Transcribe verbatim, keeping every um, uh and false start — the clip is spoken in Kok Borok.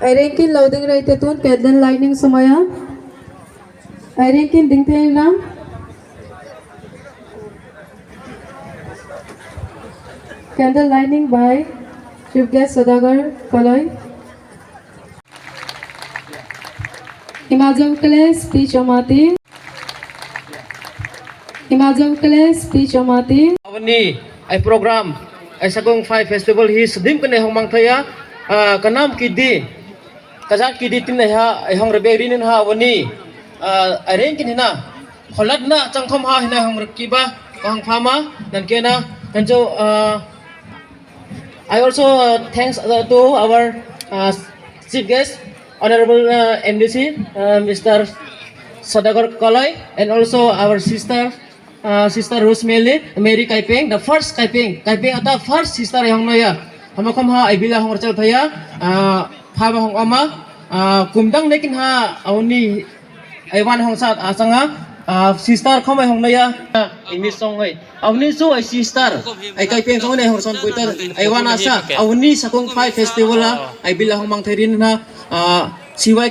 Ai rengkin loading rai te tun candle lighting somaya. Ai rengkin dingtheng ram. Candle lighting by Chief Guest Sodagar Koloi. Himachal College, P Chomati. Himachal College, P Chomati. Aboni ai program, ai Sakung Phai Festival hi sedim kene hongmang thaya, ah, kanam kidi, kajak kidi tin ai ha, ai hong rebe rinin ha aboni, ah, ai rengkin hina, holat na changkhom ha hina hong reki ba, hong phama, nan kena, kanjo, ah, I also, uh, thanks, uh, to our, uh, chief guest, Honorable, uh, M D C, uh, Mister Sodagar Koloi, and also our sister, uh, Sister Rosemary, Mary Kaipeng, the first Kaipeng, Kaipeng ata first sister yang noya. Hamakom ha, I bila hong rachel thaya, uh, phaba hong ama, uh, kumdang lekin ha, auni Aiwan hong sat asanga, ah, sister khomai hong naya, ah, English song hai. Aboni su ai sister, ai kai peng song ne hong son puita, aiwan asa, aboni Sakung Phai Festival a, ai bila hong mang thai rin na, ah, siwai